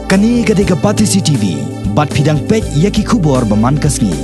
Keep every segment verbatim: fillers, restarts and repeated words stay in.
Kane ka dei ka Batesi T V, bad phi dang peit ïa ki khubor ba man ka sngi.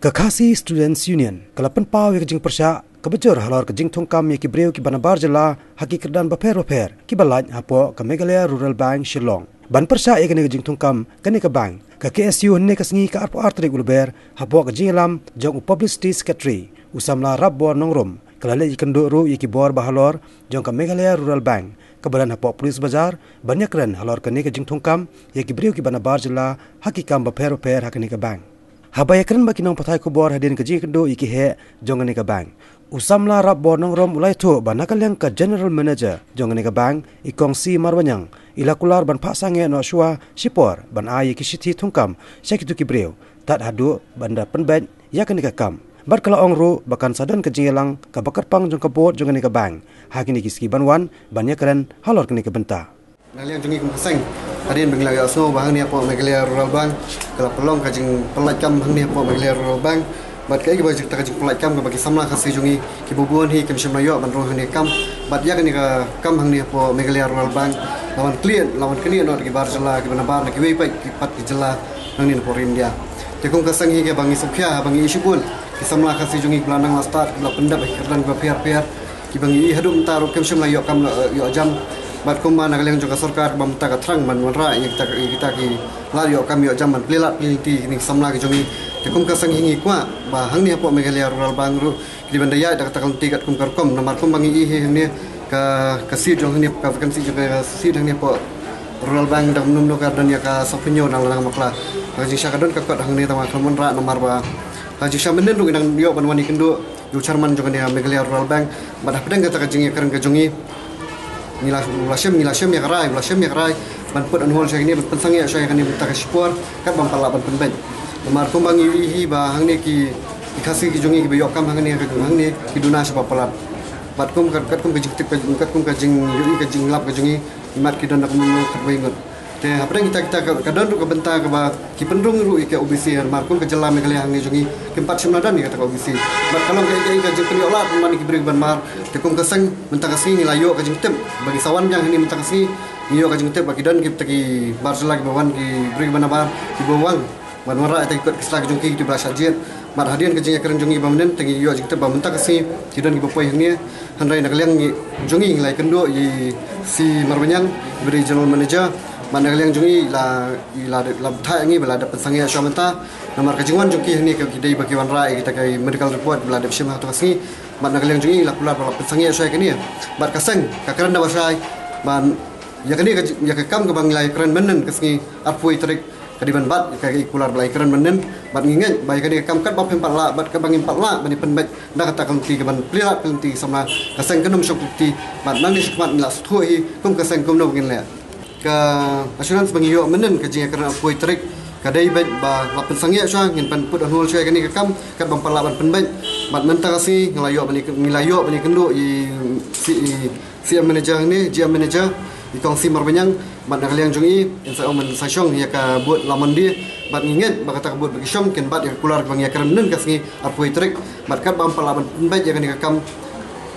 Ka Khasi Students Union ka la pynpaw ïa ka jingpyrshah kaba jur halor ka jingthungkam ïa ki briew kiba nabar jylla ha ki kyrdan bapher bapher kiba lait hapoh ka Meghalaya Rural Bank Shillong. Ban pyrshah ïa kane ka jingthungkam kane ka bank, ka K S U hynne ka sngi ka arphew ar tarik u Lber hapoh ka jingïalam jong u Publicity Secretary, u samla Rapbor Nongrum, ka la leit ïakynduh ruh ïa ki bor ba halor jong ka Meghalaya Rural Bank kaba don hapoh Police Bazar ban ïakren halor kane ka jingthungkam ïa ki briew kiba nabar jylla ha ki kam bapher bapher ha kane ka bank. Haba ïakren bad ki nongpathai khubor hadien ka jingïakynduh ïa ki heh jong kane ka bank, u samla Rapbor Nongrum u la ïathuh ba na ka liang ka General Manager jong kane ka bank, i Kong C Marbaniang, i la kular ban phah sangeh noh shuwa shipor ban ai ïa ki shithi thungkam sha kito ki briew tad haduh ban da pynbeit ïa kane ka kam. Bad ka la ong ruh ba kan sa don ka jingïalang kaba kyrpang jong ka board jong kane ka bank ha kine ki sngi ban wan ban ïakren halor kane ka bynta. Na liang jong ngi kum ka seng, hadien ba ngi la ïohsngew ba hangne hapoh Meghalaya Rural Bank ka la pynlong ka jingpynlait kam hangne hapoh Meghalaya Rural Bank, bad kaei kaba jingta ka jingpynlait kam kaba ki samla Khasi jong ngi kiba bun hi kim shym la ïoh ban rung hangne kam. Bad ïa kane ka kam hangne hapoh Meghalaya Rural Bank la wan knieh, la wan knieh noh da ki bar jylla kiba nabar na kiwei pat ki, pat ki jylla nangne napoh ri India. Te kum ka seng hi kaba ngi sngewkhia haba ngi ïohi shibun ki samla Khasi jong ngi kiba la nang la stad, kiba la pyndep ha ki kyrdan kiba pher pher, kiba ngi ïohi haduh mynta ruh kim shym la ïoh kam, la, eh, ïoh jam. Bad kumba na ka liang jong ka sorkar kaba mynta ka thrang ban wanrah ïa kita, ïa kita ki lad ïoh kam ïoh jam ban plie lad plie lynti ïa kine ki samla ki jong ngi. Te kum ka seng hi ngi kwah ba hangne hapoh Meghalaya Rural Bank ruh ki dei ban da ïaid da kata ka lynti katkum ka rukom, namar kumba ngi ïohi hangne ka, ka seat jong hangne, ka vacancy jong ka seat hangne hapoh Rural Bank da kumno kumno ka don ïa ka sawphew hynñiew na la dang bakla. Ka jingshah ka don ka kot hangne, tang ba khlem wanrah namar ba ka jingshah mynnin ruh ngi dang ïoh ban wan ïakynduh ïa u chairman jong kane ka Meghalaya Rural Bank. Bad hapdeng kata ka jingïakren ka jong ngi, ngi la, u la shem, ngi la shem ïa ka rai, u la shem ïa ka rai ban put on hold sha kine, ban pynsangeh shuwa ïa kane mynta ka shipor kat bym pat lah ban pynbeit. Namar kumba ngi ïohi ba hangne ki, ki Khasi ki jong ngi kiba ïoh kam hangne, hangne ki duna shibun palat. Bad kum, kat, katkum ka jingtip ka, katkum ka jingïohi ka jinglap ka jong ngi, imat ki don da kumno khatwei ngut. Te hapdeng kita, kita ka, ka don ruh ka bynta kaba ki pynrung ruh ïa ka O B C, namar kum ka jylla Meghalaya hangne jong ngi kim pat shym la don ïa kata ka O B C. Bad ka long kaei kaei ka jingpynïoh lad ban ïa ki briew kiba nabar. Te kum ka seng mynta ka sngi ngi la ïoh ka jingtip ba ki sa wan biang hangne mynta ka sngi. Ngi ïoh ka jingtip ba ki don kita ki bar jylla kiba wan, ki briew kiba nabar kiba wan ban wanrah ïa kita ki kot ki sla ki jong ki, kito ba la shah jied. Bad hadien ka jingïakren jong ngi ba mynnin te ngi ïoh jingtip ba mynta ka sngi ki don kiba poi hangne. Hynrei na ka liang ngi, jong ngi ngi la ïakynduh ïa i C Marbaniang iba dei General Manager. Bad na ka liang jong ngi i la, i la, la bthah ïa ngi ba la dep pynsangeh shuwa mynta. Namar ka jingwan jong ki hangne ka, ki dei ba ki wanrah ïa kita ki medical report ba la dep shim ha kata ka sngi. Bad na ka liang jong ngi i la kular ba la pynsangeh shuwa ïa kane. Bad ka seng ka kren da ba shai ba ïa kane ka ji-, ïa ka kam kaba ngi la ïakren mynnin ka sngi arphew tarik ka dei ban bat ïa ka, ïa ka kular ba la ïakren mynnin. Bad ngi ngeit ba ïa kane ka kam katba phim pat lah, bad katba ngim pat lah ban ïa pynbeit da kata ka lynti kaban plie lad plie lynti samla, ka seng kan ym shong kti. Bad nangne shakhmat ngi la sngewthuh hi kum ka seng kumno ba ngin leh. Ka assurance ba ngi ïoh mynnin ka jingïakren arphew tarik ka dei beit ba la pynsangeh shuwa, ngin pan put on hold shuwa ïa kane ka kam katba ym pat lah ban pynbeit. Bad mynta ka sngi ngi la ïoh ban ïa, ngi la ïoh ban ïakynduh ïa i C E C M manager hangne, G M manager, i Kong C Marbaniang. Bad na ka liang jong i, yn sa ong ban sa shong ïa ka board la Monday. Bad ngi ngeit ba kata ka board ba ki shong kin bat ïa ka kular kaba ngi ïakren mynnin ka sngi arphew tarik. Bad katba ym pat lah ban pynbeit ïa kane ka kam,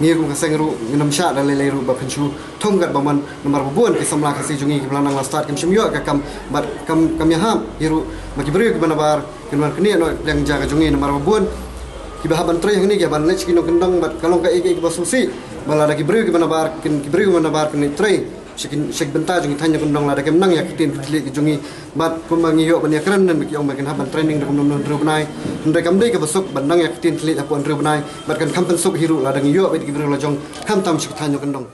ngi kum ka seng ruh ngin ym shah da lei lei ruh ban pynshu thung katba mon, namar ba bun ki samla Khasi jong ngi kiba la nang la stad kim shym ïoh ka kam. Bad kam, kam ïahap hi ruh ba ki briew kiba nabar kin wan knieh noh ïa ka pliang ja ka jong ngi, namar ba bun kiba hap ban trei hangne ki hap ban leit sha ki nongkyndong, bad ka long kaei kaei kaba sngewsih ba lada ki briew kiba nabar kin, ki briew kiba nabar kin leit trei sha ki, sha ki bynta jong ki thaiñ nongkyndong, lada kim nang ïa ka ktien ka thylliej ka jong ngi. Bad kumba ngi ïoh ban ïakren mynnin ba ki ong ba kin hap ban training da kumno kumno hynriew bnai. Hynrei kam dei kaba suk ban nang ïa ka ktien thylliej hapoh hynriew bnai bad kan kham pynsuk hi ruh lada ngi ïoh beit ki briew la jong khamtam sha ki thaiñ nongkyndong.